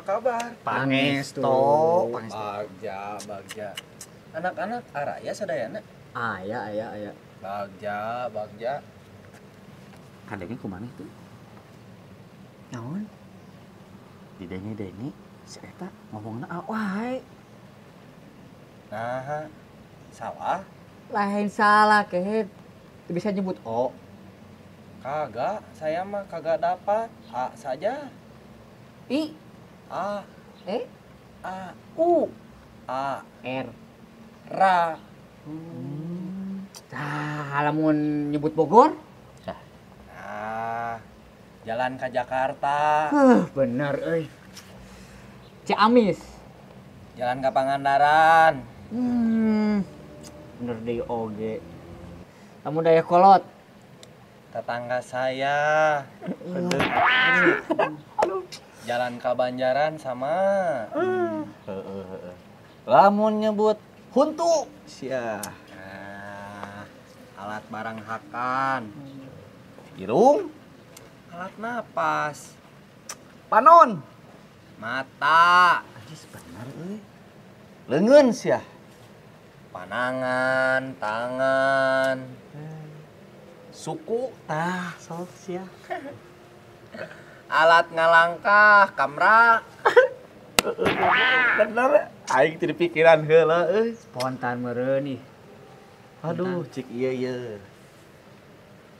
kabar? Pangestu. Pangestu. Bagja, bagja. Anak-anak araya sadayana. Aya, aya, aya. Bagja, bagja. Kadenge kumaha tuh? Naon? Didenge-denge si eta ngomongna wae. Nah, salah? Lain salah, kehed. Teu bisa nyebut O. Kagak, saya mah kagak dapat. A saja. I, A, E, A, U, A, R. Ra. Tah, lamun nyebut Bogor? Nah, jalan ke Jakarta, Bener euy. Ciamis. Jalan ke Pangandaran. Bener deui oge. Lamun Dayeuhkolot. Tetangga saya. Jalan ke Banjaran sama. Heeh, heeh. Lamun nyebut huntu sia. Nah, alat barang hakan, Irung, alat napas, panon. Mata, Anjis bener euy. Leungeun sia. Panangan, tangan, Suku tah sok sia. Alat ngalangkah, kamera. Bener aing teu pikiran heula euy. Spontan meureun ih. Aduh, cik ieu ieu.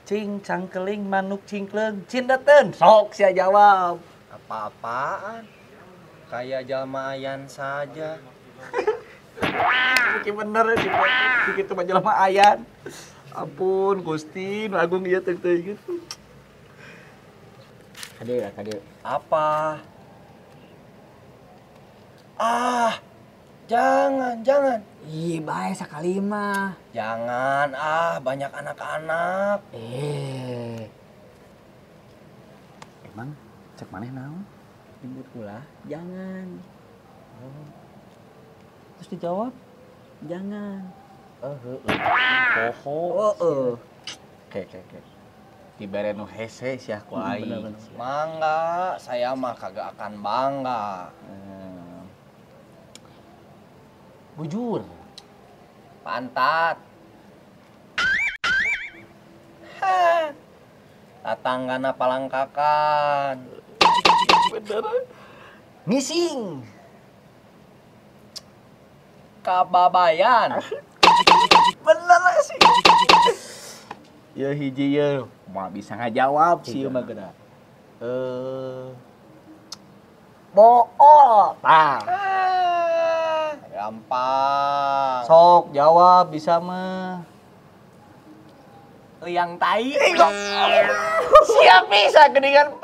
Cing cangkeling manuk cingkleung cindeteun. Sok sia jawab. Apa-apaan? Kayak jalma ayan saja. Mungkin bener sih, kitu mah jelema ayan. Ampun Gusti, nu agung ieu teh teh gitu. Kadieu ya, kadieu. Apa? Ah, jangan, jangan. Ih, bae sakali mah. Jangan, ah, banyak anak-anak. Eh, Emang cek maneh naon? Nyebut ulah, jangan. Terus dijawab? Jangan. Eh, heeh. Poho. Oh, Oke. Dibere nu hese sia ku aing. Bener, bener. Mangga, saya mah kagak akan bangga. Bujur. Pantat. Hah. Tatanggana palangkakan. Bener. Ngising. Kababayan. Bener sih. Ya hiji ya, mah bisa ngajawab sih mah geura. Eh, bool. Tah. Ah, gampang. Sok jawab bisa mah. Liang tai. Siap bisa geningan.